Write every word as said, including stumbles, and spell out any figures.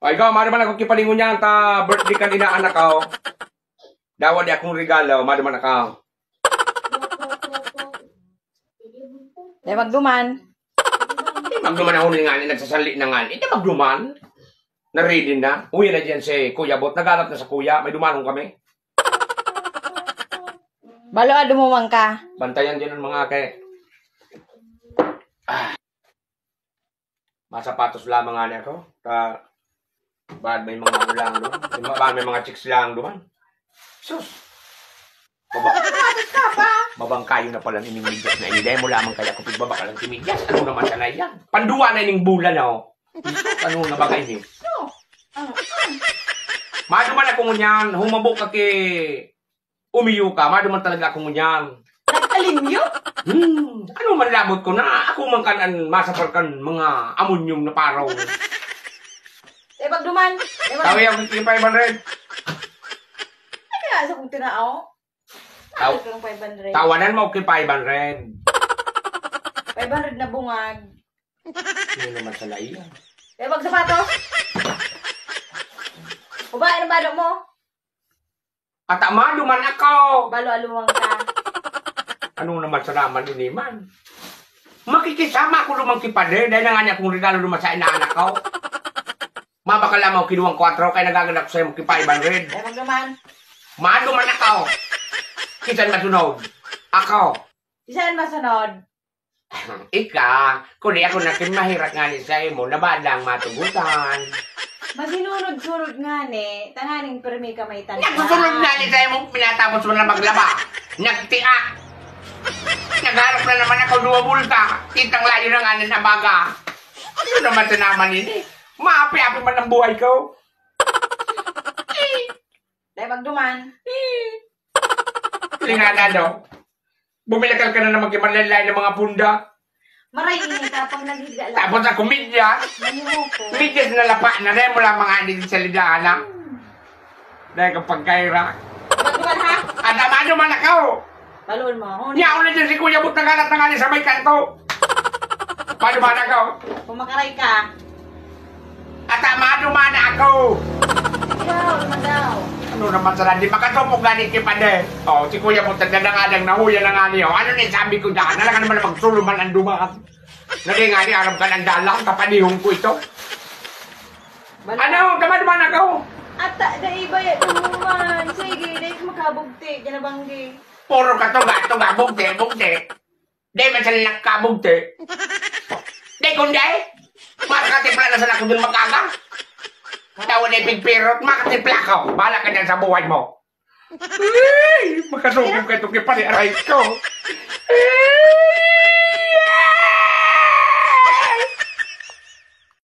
Ay, ikaw, maduman ako kipalingon niyan, ta birthday kan inaanak ko. Dawa di akong regalo, maduman ako. Dai magduman. Hindi magduman ako nga ni, nagsasanli na nga ni. Hindi magduman. Na-ready na. Uwi na diyan si Kuya Bot. Naghanap na sa Kuya. May dumanon kami. Balo, ah, dumuman ka. Bantayan din ang mga ke-, ah. Masapatos lamang nga niya ako. Ta, baad may mga ano lang duman. Yung mga, baad may mga chicks lang duman. Sus! Baba-, Sapatos ka pa? Babang kayo na pala ining medyas na ini. Dahil mo lamang kaya ako pagbabakalan si medyas. Ano naman sana yan? Panduwa na ining bulan, oh. Ano na ba kayo, eh? So, ano? Maduman ako ngunyan, humabok ka ki umiyo ka, maduman talaga ako ngunyan. Nagtalinyo? Hmm, ano man labot ko na, ako man kan an masapar kan mga amonyum na paraw. Eh, pag duman. Eh, pag Tawi ako ki five hundred. Ay, kaya sa kong tinao. Taw-, Ano kang five hundred? Tawanan mo ki five hundred. Five hundred na bungag. Hindi naman sa laiyan. Eh, pag sapatos? Ubain ang bado mo. At amado man ako. Balo-aluwang ka. Ano naman sa naman ini man? Makikisama ako lumang kipade, dahil na nga niya akong regalo lumang sa inaanak ko. Mabakal lamang kinuwang kwatro, kaya nagagad ako sa'yo magki-five hundred. Ay, wag naman. Mado man ako. Kisan masunod? Ako. Kisan masunod? Ika, kuli ako na kin mahirak nga ni sa imo, na ba lang matugutan? Masinunod-sunod nga ni, tanganing pirmi ka may tanda. Nagsusunod nga ni sa imo, pinatapos mo na maglaba. Nagtiak. Nagharap na naman ako, duwa bulta. Kitang layo na nga ni nabaga. Ano naman sa naman ini? Maapi-api man ang buhay ko. Dai magduman. Linganado. Bumilakal ka na naman kay manlalay ng mga punda. Maray ini ka pag naghiga lang. Tapos ako medyas. Manimuko. Medyas na lapa na rin mo lang mga anin sa lidahan, ha? Hmm. Dahil ka pagkaira. Magduman, ha? At amado man ako. Balon mo. Yaon na dyan si Kuya Bot, naghanap na nga ni sa may kanto. Paano ba na ka? Pumakaray ka. At amado man ako. Ikaw, naman daw. Ano naman sana, di makatupog gani ki pade. Oh, si Kuya Bot, nagdadangadang nahuya na nga niyo. Ano na yung sabi ko dyan? Alangan naman na magsuluman ang dumaan. Naging nga ni Arab ka ng dalang, kapanihon ko ito. Bala. Ano? Tamad man ako. Ata, dai ba yan? Ano man? Sige, dai ka makabugti. Ginabanggi. Puro ka tuga, tuga, bugti, bugti. Dai man sila nakabugti. Dai kundi, makakatimpla na sana ako dun mag-aga. Tawa na ipigpirot, makatimpla ako. Bahala ka dyan sa buhay mo. Ay, makasugod ka itong kipari, aray ko.